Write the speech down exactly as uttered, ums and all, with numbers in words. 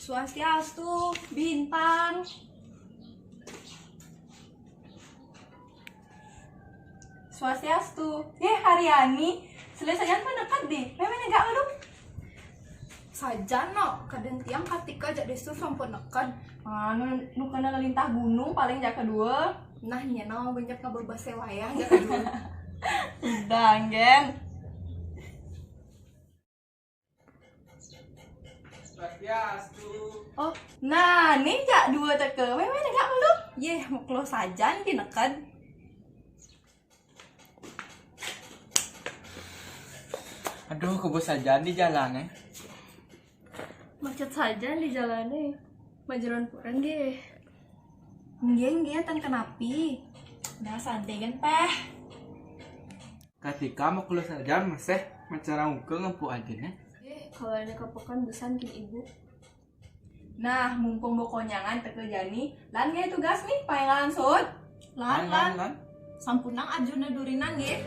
Swastiastu, Bintang. Swastiastu. Yeh, Haryani. Selesai sajan pun neked deh. Mémé nega lu? Sajan no, kadén tiang katika jak désu sampun neked. Anu, nu kena lintah gunung paling jak kedua. Nah, nyén no banyak ngabebas wayah jak kedua. Udah, Gen. Swastiastu. Oh, nah, nih jak dua teka. Mémé nega lu? Yeh, mau keluar sajan di neked. Aduh, kebus sajan di jalan, eh. Macet sajan di jalan, eh. Majeron puran deh. Nggih, nggih, ten kenapi. Nah, santai kan, Peh. Katika mau keluar sajan, masih macara muka ngempu aja, eh. Eh, kalau ada kepokan busan kin ibu. Nah, mumpung bokonyangan teka jani, lan gaya tugas nih, paéngalan sud. Lan, lan, lan. Sampunang ajuna durinan, nggih.